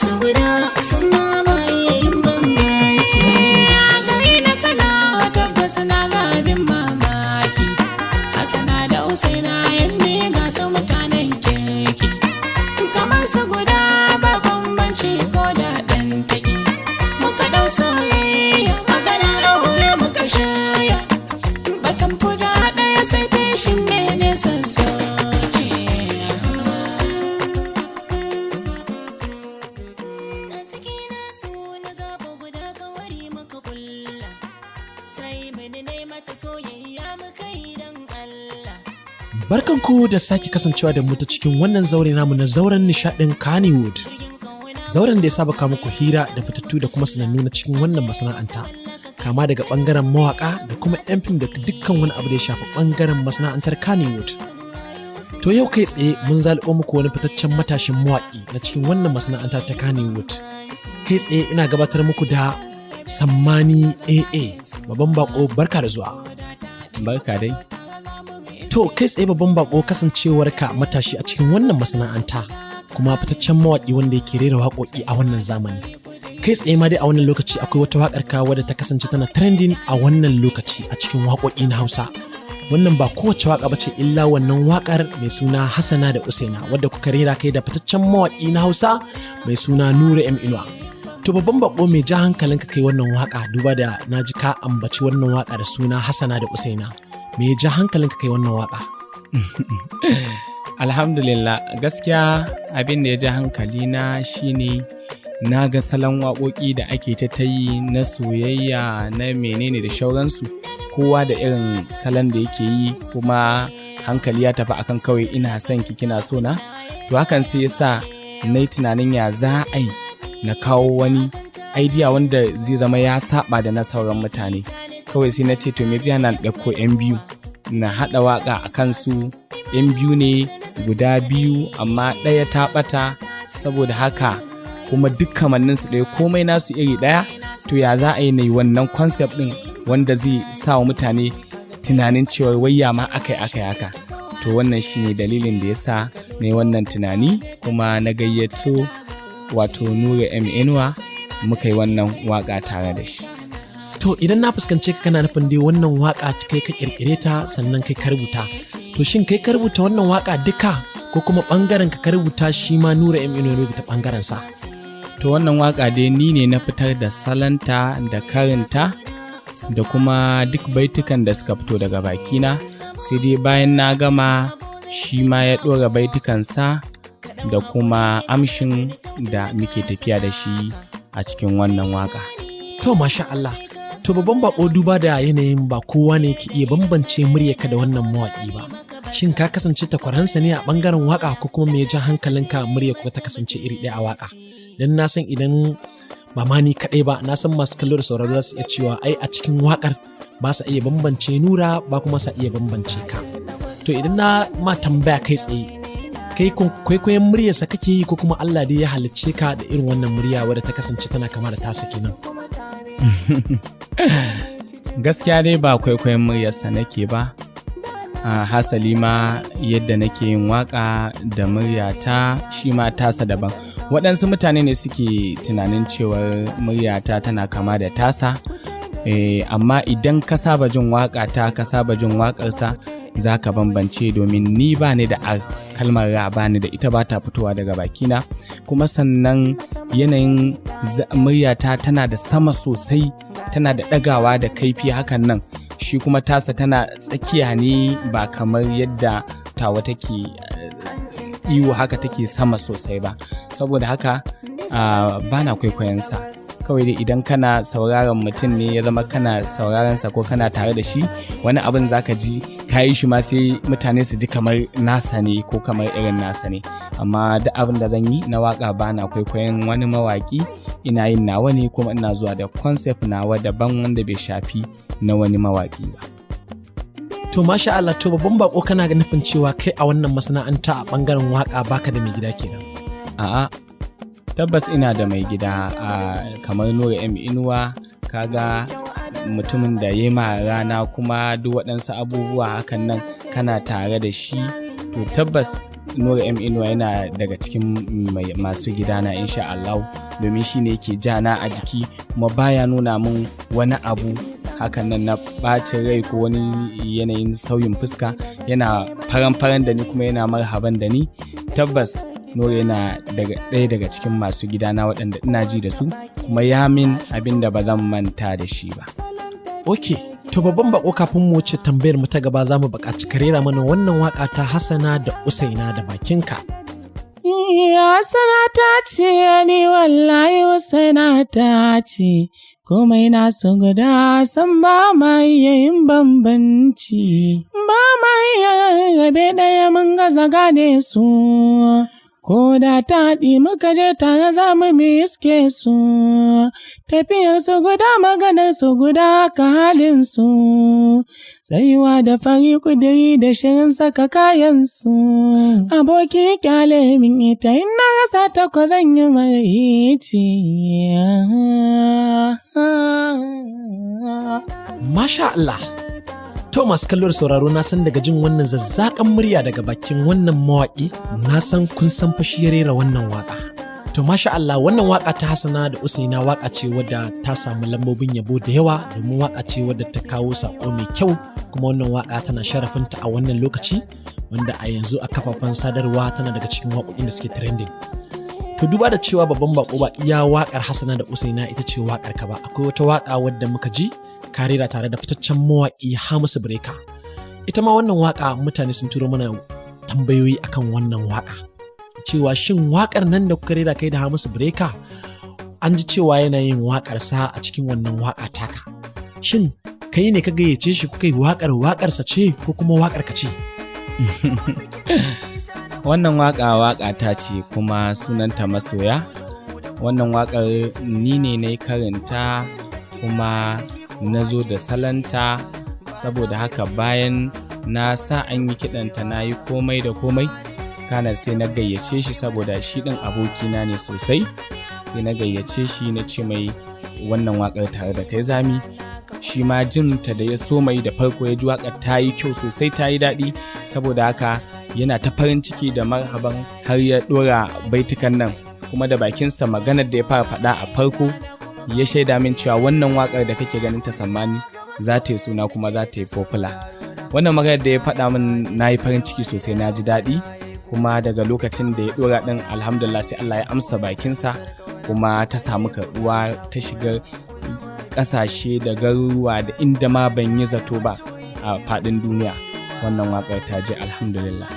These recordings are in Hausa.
su guda sun mamaye yin bambanci. Gari na Kano tabbas na ga abin mamaki. Hassana da Usaina yan ga su mutanen kirki. Kamar su guda ba bambanci ko da ɗan taki. Muka ɗau soyayya magana aure muka shirya. Batan fuja ɗaya sai tashin mene sassauci. A cikin su na zaɓa guda kawari muka kulla. Ta yi mini nai mata soyayya muka yi don Allah. Barkanku da sake kasancewa da mu ta cikin wannan zaure namu na zauren nishaɗin Kannywood. Zauren da ya saba kawo muku hira da fitattu da kuma sanannu na cikin wannan masana'anta. Kama daga ɓangaren mawaƙa da kuma 'yan fim da dukkan wani abu da ya shafi ɓangaren masana'antar Kannywood. To yau kai tsaye mun zalubo muku wani fitaccen matashin mawaƙi na cikin wannan masana'anta ta Kannywood. Kai tsaye ina gabatar muku da Sammani AA, babban bako, barka da zuwa. Barka dai. To kai tsaye, babban bako, kasancewarka matashi a cikin wannan masana'anta kuma fitaccen mawaƙi wanda yake rera waƙoƙi a wannan zamani. Kai tsaye ma dai a wannan lokaci akwai wata waƙar ka wadda ta kasance tana trending a wannan lokaci a cikin waƙoƙi na Hausa. Wannan ba kowace waƙa bace illa wannan waƙar mai suna Hassana da Usaina, wadda kuka rera kai da fitaccen mawaƙi na Hausa mai suna Nura M Inuwa. To babban bako, mai ja hankalinka kai wannan waƙa, duba da na ji ka ambaci wannan waƙa da suna Hassana da Usaina. Me ya ja hankalinka kai wannan waƙa? Alhamdulillah, gaskiya abin da ya ja hankali na shine na ga salon waƙoƙi da ake ta yi na soyayya na menene da shauransu, kowa da irin salon da yake yi, kuma hankali ya tafi akan kawai ina son ki, kina so na. To hakan sai yasa na yi tunanin ya za a yi na kawo wani idea wanda zai zama ya saba da na sauran mutane. Kawai sai na ce, to me zai hana na ɗauko 'yan biyu na haɗa waƙa a kansu? 'Yan biyu ne guda biyu, amma ɗaya ta ɓata. Saboda haka kuma duk kamanninsu ɗaya, komai nasu iri ɗaya. To ya za a yi na yi wannan concept ɗin wanda zai sa wa mutane tunanin cewa wayya ma aka yi haka? To wannan shine dalilin da ya sa na yi wannan tunani, kuma na gayyato wato Nura M Inuwa, muka yi wannan waka tare da shi. To idan na fuskance ka, kana nufin dai wannan waka kai ka kirkire ta, sannan kai ka rubuta. To shin kai ka rubuta wannan waka duka, ko kuma bangaren ka ka rubuta, shi ma Nura M Inuwa ya rubuta bangaren sa? To wannan waka dai ni ne na fitar da salanta da karinta da kuma duk baitukan da suka fito daga bakina, sai dai bayan na gama shi ma ya ɗora baitukansa da kuma amshin da muke tafiya da shi a cikin wannan waka. To masha Allah. To babban bako, duba da yanayin ba kowa ne ke iya bambance muryarka da wannan mawaƙi ba. Shin ka kasance takwaransa ne a bangaren waka, ko kuma me ya ja hankalinka muryar ku ta kasance iri ɗaya a waka? Dan na san idan ba ma ni kaɗai ba, na san masu kallo da sauraro za su iya cewa ai a cikin wakar ba su iya bambance Nura ba, kuma sa iya bambance ka. To idan na ma tambaya kai tsaye, kai kwaikwayon muryarsa kake yi, ko kuma Allah dai ya halicce ka da irin wannan murya wadda ta kasance tana kama da tasa kenan? Gaskiya dai ba kwaikwayon muryarsa nake ba. A hasali ma yadda nake yin waka da muryata shi ma tasa daban. Waɗansu mutane ne suke tunanin cewar muryata tana kama da tasa, amma idan ka saba jin waƙa ta, ka saba jin waƙarsa, za ka bambance, domin ni ba ni da R, kalmar ra ba ni da ita, ba ta fitowa daga bakina. Kuma sannan yanayin muryata tana da sama sosai, tana da ɗagawa da kaifi hakan nan. Shi kuma tasa tana tsakiya ne, ba kamar yadda tawa take iwo haka take sama sosai ba. Saboda haka ba na kwaikwayonsa. Kawai dai idan kana sauraron mutum ne, ya zama kana sauraron sa ko kana tare da shi, wani abin zaka ji ka yi shi ma sai mutane su ji kamar nasa ne ko kamar irin nasa ne. Amma duk abin da zan yi na waka, ba na kwaikwayon wani mawaki. Ina yin nawa ne, kuma ina zuwa da concept nawa daban wanda bai shafi na wani mawaki ba. To masha Allah. To babban bako, kana nufin cewa kai a wannan masana'anta a bangaren waka baka da mai gida kenan? A'a, tabbas ina da mai gida, a kamar Nura M Inuwa. Kaga mutumin da ya ma rana kuma duk waɗansu abubuwa hakan nan kana tare da shi, to tabbas Nura M Inuwa yana daga cikin masu gidana insha Allah, domin shi ne yake jana a jiki kuma baya nuna min wani abu hakan nan na ɓacin rai ko wani yanayin sauyin fuska. Yana faran-faran da ni kuma yana marhaban da ni. Tabbas Nura yana daga ɗaya daga cikin masu gidana waɗanda ina ji da su, kuma ya min abin da ba zan manta da shi ba. Ok, to babban bako, kafin mu wuce tambayar mu ta gaba, za mu buƙaci ka rera mana wannan waka ta Hassana da Usaina da bakinka. Hassana ta ce ni, wallahi Usaina ta ce, komai nasu guda san ba ma iya yin bambanci. Ba ma iya rabe ɗaya, mun gaza gane su. Ko da taɗi muka je tare za mu iske su. Tafiyar su guda, maganar su guda, ka halin su. Tsayuwa da fari, kudiri da shirin saka kayan su. Aboki, kyale min ita, in na rasa ta ko zan yi maraici. Masha Allah! To masu kallo da sauraro, na san daga jin wannan zazzakan murya daga bakin wannan mawaƙi, na san kun san fa shi ya rera wannan waka. To masha Allah, wannan waka ta Hassana da Usaina waka ce wadda ta samu lambobin yabo da yawa, domin waka ce wadda ta kawo sako mai kyau, kuma wannan waka tana sharafinta a wannan lokaci, wanda a yanzu a kafafen sadarwa tana daga cikin waƙoƙin da suke trending. To duba da cewa babban bako, ba iya wakar Hassana da Usaina ita ce wakar ka ba, akwai wata waka wadda muka ji ka rera tare da fitaccen mawaƙi Hamisu Breaker. Ita ma wannan waka mutane sun turo mana tambayoyi akan wannan waka. Cewa shin wakar nan da kuka rera kai da Hamisu Breaker, an ji cewa yana yin wakar sa a cikin wannan waka taka. Shin kai ne ka gayyace shi kuka yi wakar, wakar sa ce ko kuma wakar ka ce? Wannan waka waka ta ce kuma sunanta Masoya. Wannan wakar ni ne na yi karanta kuma na zo da salanta. Saboda haka bayan na sa an yi kiɗanta, na yi komai da komai, kana sai na gayyace shi, saboda shi ɗin abokina ne sosai. Sai na gayyace shi, na ce mai wannan waƙar tare da kai zami. Shi ma jin ta da ya so mai da farko, ya ji waƙar ta yi kyau sosai, ta yi daɗi. Saboda haka yana ta farin ciki da marhaban har ya ɗora baitukan nan. Kuma da bakinsa, maganar da ya fara faɗa a farko, ya shaida min cewa wannan waƙar da kake ganin ta Sammani za ta yi suna kuma za ta yi popular. Wannan maganar da ya faɗa min, na yi farin ciki sosai, na ji daɗi. Kuma daga lokacin da ya ɗora ɗin, alhamdulillah, sai Allah ya amsa bakinsa kuma ta samu karɓuwa, ta shiga ƙasashe da garuruwa da inda ma ban yi zato ba a faɗin duniya. Wannan waƙar ta je, alhamdulillah.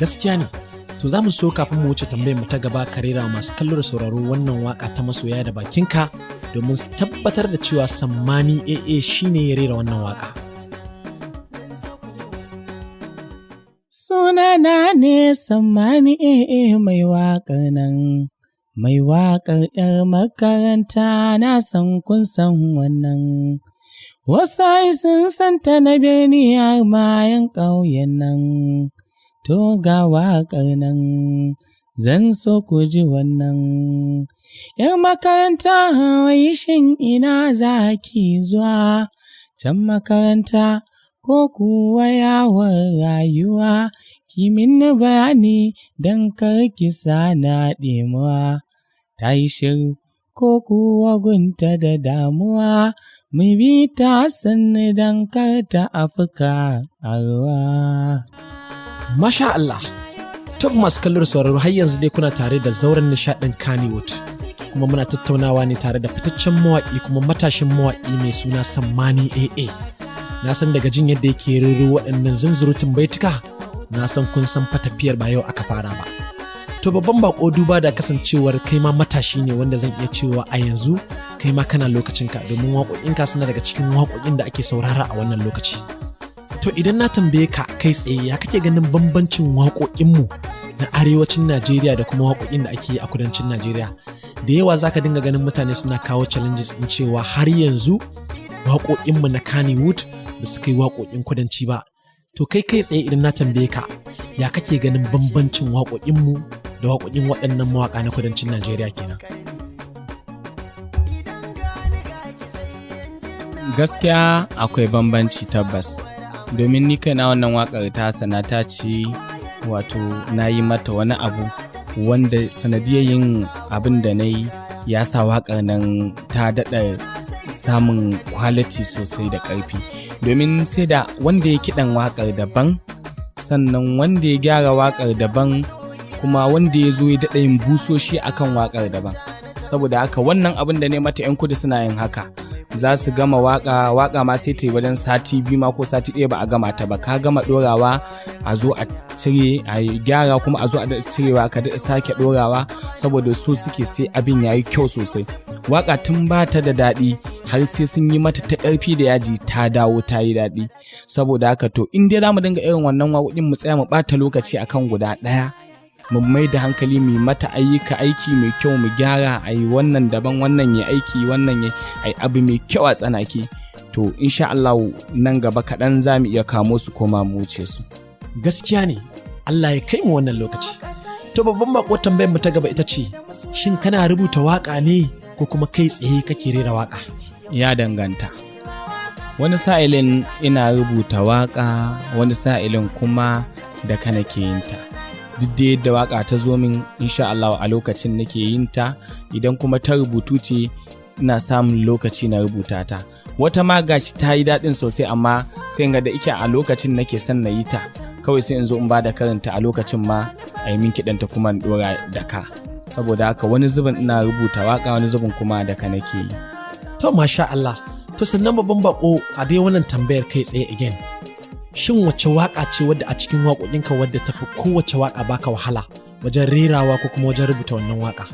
Gaskiya ne. To za mu so kafin mu wuce tambayar mu ta gaba, ka rera masu kallo da sauraro wannan waka ta Masoya da bakinka, domin su tabbatar da cewa Sammani AA shine ya rera wannan waka. Sunana ne Sammani AA, mai waƙar nan. Mai waƙar ‘yar makaranta, na san kun san wannan. Wasu ai sun santa na birni har ma 'yan ƙauyen nan. To ga waƙar nan, zan so ku ji wannan. ‘Yar makaranta, wai shin ina za ki zuwa? Can makaranta ko kuwa yawon rayuwa? Ki mini bayani don kar ki sa na ɗimuwa. Ta yi shiru ko kuwa gunta da damuwa? Mu bi ta sannu don kar ta afka a ruwa. Masha Allah. Top masu kallo da sauraro, har yanzu dai kuna tare da zauren nishaɗin Kannywood. Kuma muna tattaunawa ne tare da fitaccen mawaƙi kuma matashin mawaƙi mai suna Sammani AA. Na san daga jin yadda yake rero waɗannan zunzurutun baituka, na san kun san fa tafiyar ba yau aka fara ba. To babban bako, duba da kasancewar kai ma matashi ne, wanda zan iya cewa a yanzu kai ma kana lokacinka, domin waƙoƙinka suna daga cikin waƙoƙin da ake saurara a wannan lokaci. To idan na tambaye ka kai tsaye, ya kake ganin bambancin waƙoƙinmu na arewacin Najeriya da kuma waƙoƙin da ake yi a kudancin Najeriya? Da yawa za ka dinga ganin mutane suna kawo challenges in cewa har yanzu waƙoƙinmu na Kannywood ba su kai waƙoƙin kudanci ba. To kai kai tsaye idan na tambaye ka, ya kake ganin bambancin waƙoƙinmu da waƙoƙin waɗannan mawaƙa na kudancin Najeriya kenan? Gaskiya akwai bambanci tabbas, domin ni kaina wannan waƙar ta sana ta ci Wato na yi mata wani abu wanda sanadiyar yin abin da na yi ya sa waƙar nan ta daɗa samun quality sosai da ƙarfi, domin sai da wanda ya kiɗan waƙar daban, sannan wanda ya gyara waƙar daban, kuma wanda ya zo ya daɗa yin busoshi akan waƙar daban. Saboda haka wannan abin da ne mata, 'yan kudu suna yin haka, za su gama waka, waka ma sai ta yi wajen sati 2 ma ko sati 1 ba a gama ta ba. Ka gama ɗorawa, a zo a cire, a gyara, kuma a zo a daɗa cirewa, ka daɗa sake ɗorawa, saboda so suke sai abin yayi kyau sosai. Waka tun ba ta da daɗi har sai sun yi mata ta ƙarfi da yaji ta dawo ta yi daɗi. Saboda haka to in dai za mu dinga irin wannan waƙoƙin, mu tsaya mu ɓata lokaci akan guda ɗaya, mu mai da hankali, mu mata ayyuka, aiki mai kyau, mu gyara, a yi wannan daban, wannan ya aiki, wannan ya ai abu mai kyau a tsanake, to insha Allah nan gaba kaɗan za mu iya kamo su koma mu wuce su. Gaskiya ne, Allah ya kai mu wannan lokaci. To babban bako, tambayar mu ta gaba ita ce, shin kana rubuta waka ne ko kuma kai tsaye kake rera waka? Ya danganta. Wani sa'ilin ina rubuta waka, wani sa'ilin kuma da ka nake yin ta. Duk da yadda waka ta zo min, insha Allah a lokacin nake yin ta. Idan kuma ta rubutu ce, ina samun lokaci na rubuta ta. Wata ma gashi ta yi daɗin sosai, amma sai ga da ike a lokacin nake son na yi ta, kawai sai in zo in bada karanta a lokacin ma a yi min kiɗanta kuma in ɗora da ka. Saboda haka wani zubin ina rubuta waka, wani zubin kuma da ka nake yi. To masha Allah. To sannan babban bako, a dai wannan tambayar kai tsaye again, shin wace waka ce wadda a cikin waƙoƙinka wadda tafi kowace waka baka wahala wajen rerawa ko kuma wajen rubuta wannan waka?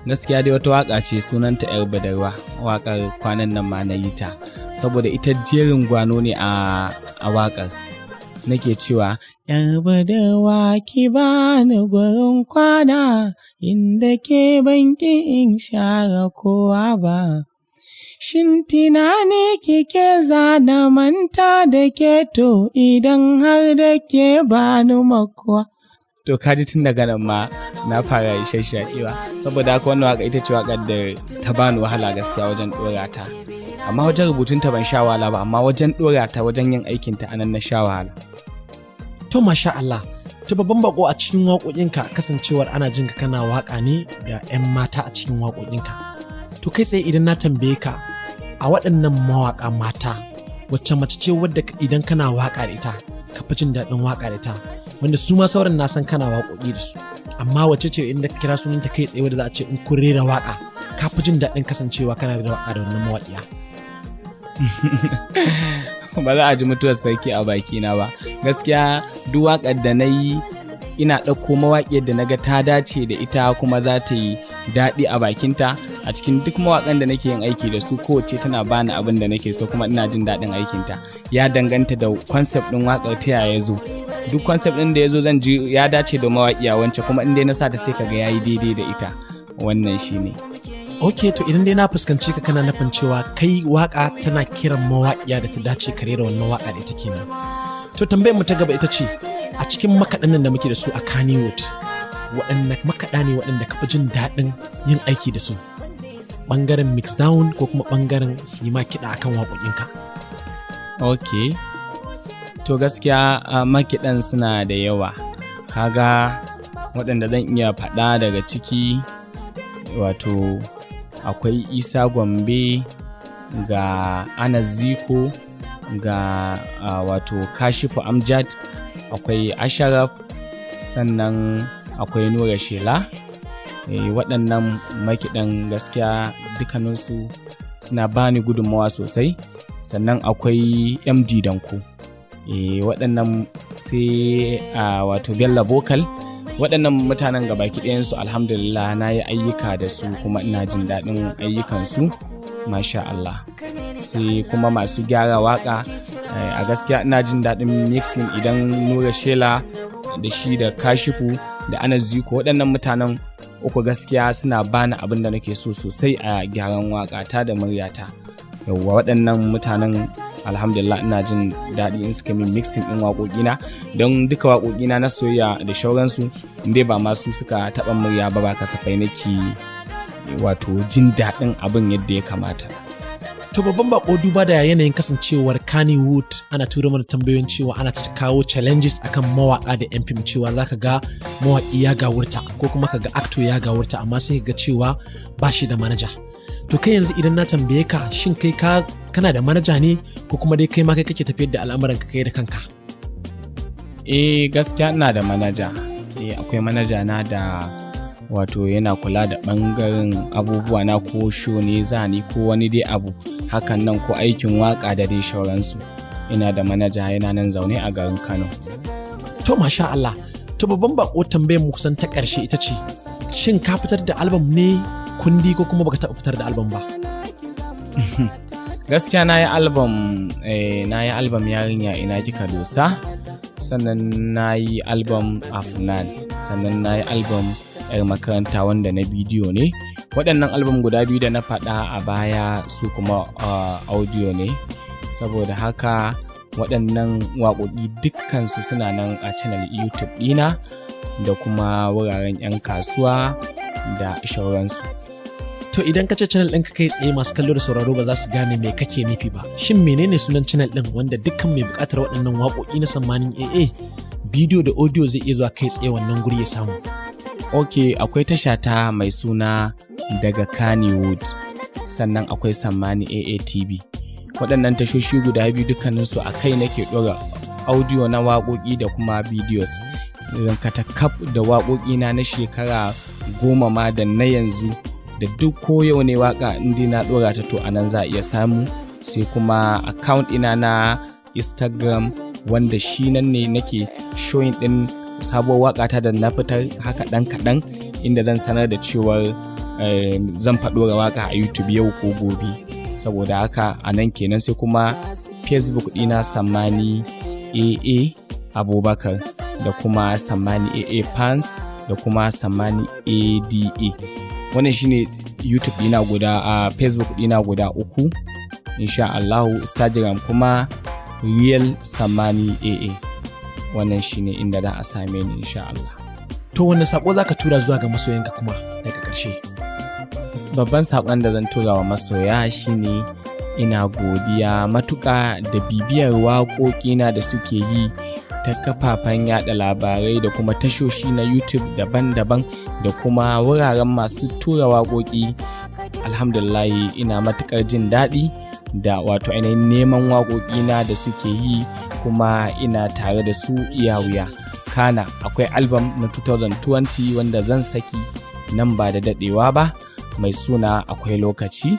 Gaskiya dai wata waka ce sunanta Yar Badarwa, wakar kwanan nan ma na yi ta, saboda ita jerin gwano ne a wakar. Nake cewa, "Yar badarwa, ki bani gurin kwana, inda ke banki in share kowa ba. Shin tunani kike zana manta da ke? To idan har da ke bani makuwa." To kaji tun daga nan ma na fara shashaƙewa. Saboda haka wannan waka ita ce wakar da ta bani wahala gaskiya wajen ɗora ta. Amma wajen rubutun ta ban sha wahala ba, amma wajen ɗora ta, wajen yin aikin ta, anan na sha wahala. To masha Allah. To babban bako, a cikin waƙoƙinka, kasancewar ana jinka kana waƙa ne da 'yan mata a cikin waƙoƙinka. To kai tsaye idan na tambaye ka, a waɗannan mawaƙa mata, wacce mace ce wadda idan kana waƙa da ita ka fi jin daɗin waƙa da ita, wanda su ma sauran na san kana waƙoƙi da su, amma wacce ce inda ka kira sunanta kai tsaye wadda za a ce in kun rera waƙa ka fi jin daɗin kasancewa kana rera waƙa da wannan mawaƙiya? Ba za a ji mutuwar sarki a bakina ba. Gaskiya duk waƙar da na yi, ina ɗauko mawaƙiyar da na ga ta dace da ita kuma za ta yi daɗi a bakinta. A cikin duk mawaƙan da nake yin aiki da su, kowace tana bani abin da nake so kuma ina jin daɗin aikinta. Ya danganta da concept ɗin waƙar, ta yaya ya zo. Duk concept ɗin da ya zo, zan ji ya dace da mawaƙiya wance, kuma in dai na sa ta sai kaga yayi daidai da ita. Wannan shine. Ok, to idan dai na fuskanci ka, kana nufin cewa kai waka tana kiran mawaƙiya da ta dace ka rera wannan waka da ita kenan. To tambayar mu ta gaba ita ce, a cikin makaɗan nan da muke da su a Kannywood, waɗanne makaɗa ne waɗanda ka fi jin daɗin yin aiki da su, ɓangaren mix down ko kuma ɓangaren su yi ma kiɗa akan waƙoƙinka? Ok, to gaskiya makiɗan suna da yawa. Kaga waɗanda zan iya faɗa daga ciki, wato akwai Isa Gombe, ga Anas Ziko, ga wato Kashifu Amjad, akwai Asharaf, sannan akwai Nura Shela. Waɗannan makiɗan gaskiya dukkaninsu suna bani gudunmawa sosai. Sannan akwai MD Danko. Waɗannan sai wato Bello Vocal. Waɗannan mutanen gabaki ɗayansu, alhamdulillah, na yi ayyuka da su kuma ina jin daɗin ayyukansu, masha Allah. Sai kuma masu gyara waka, a gaskiya ina jin daɗin mixing idan Nura Shela da shi da Kashifu da Anas Ziko, waɗannan mutanen uku gaskiya suna bani abin da nake so sosai a gyaran waka ta da muryata. Yauwa, waɗannan mutanen alhamdulillah ina jin daɗi in suka min mixing ɗin waƙoƙina, don duka waƙoƙina na soyayya da shauransu, dai ba masu suka taɓa murya ba, ba kasafai nake wato jin daɗin abin yadda ya kamata. To masha Allah. To babban bako, a cikin waƙoƙinka To babban bako, duba da yanayin kasancewar Kannywood, ana tura mana tambayoyin cewa ana ta kawo challenges akan mawaka da yan fim, cewa zaka ga mawaki ya gawurta ko kuma ka ga actor ya gawurta, amma sai ka ga cewa ba shi da manaja. To kai yanzu idan na tambaye ka, shin kai ka kana da manaja ne ko kuma dai kai ma kai kake tafiyar da al'amuran ka kai da kanka? Eh, gaskiya ina da manaja. Eh, akwai manaja na da wato yana kula da ɓangaren abubuwa na, ko show ne zani ko wani dai abu hakan nan, ko aikin waka da dai shauransu. Ina da manaja, yana nan zaune a garin Kano. To masha Allah. To babban bako, tambayar mu kusan ta ƙarshe ita ce, shin ka fitar da album ne, kundi, ko kuma baka taɓa fitar da album ba? Gaskiya na yi album, na yi album Yarinya Ina Kika Dosa, sannan na yi album Afnan, sannan na yi album Yar Makaranta wanda na bidiyo ne. Waɗannan album guda biyu da na faɗa a baya su kuma audio ne. Saboda haka waɗannan waƙoƙi dukkansu suna nan a channel YouTube ɗina da kuma wuraren 'yan kasuwa da shauransu. To idan ka ce channel ɗinka, kai tsaye masu kallo da sauraro ba za su gane me kake nufi ba. Shin menene sunan channel ɗin wanda dukkan mai buƙatar waɗannan waƙoƙi na Sammanin AA, bidiyo da audio, zai iya zuwa kai tsaye wannan guri ya samu? Ok, akwai tasha ta mai suna Daga Kannywood, sannan akwai Sammani AATV. Waɗannan tashoshi guda biyu dukkaninsu a kai nake ɗora audio na waƙoƙi da kuma videos. Rankatakaf da waƙoƙina na shekara 10 ma da na yanzu da duk ko yau ne waƙa in na ɗora ta, to a nan za a iya samu. Sai kuma account ina na Instagram, wanda shi nan ne nake showing ɗin sabuwar waƙa ta da na fitar haka ɗan kaɗan, inda zan sanar da cewar zan faɗo waƙa a YouTube yau ko gobe. Saboda haka a nan kenan. Sai kuma Facebook ɗina, Sammani AA Abubakar, da kuma Sammani AA Fans, da kuma Sammani ADA. Wannan shine YouTube ɗina guda, a Facebook ɗina guda uku insha Allahu. Instagram kuma Real Sammani AA. Wannan shine inda za a same ni insha Allah. To wanne sako zaka tura zuwa ga masoyanka kuma daga ƙarshe? Babban saƙon da zan tura wa masoya shine ina godiya matuƙa da bibiyar waƙoƙina da suke yi ta kafafen yada labarai da kuma tashoshi na YouTube daban-daban da kuma wuraren masu tura waƙoƙi. Alhamdulillahi, ina matuƙar jin daɗi da wato ainihin neman waƙoƙina da suke yi, kuma ina tare da su iya wuya. Kana akwai album na 2020 wanda zan saki nan ba da daɗewa ba, mai suna Akwai Lokaci.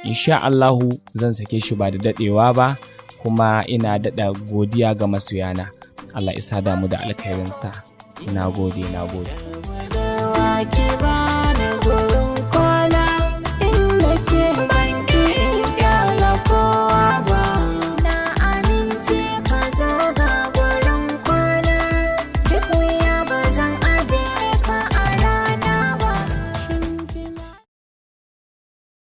Insha Allahu zan sake shi ba da daɗewa ba, kuma ina daɗa godiya ga masoyana. Allah isa damu da alkhairinsa. Na gode, na gode. Ki bani.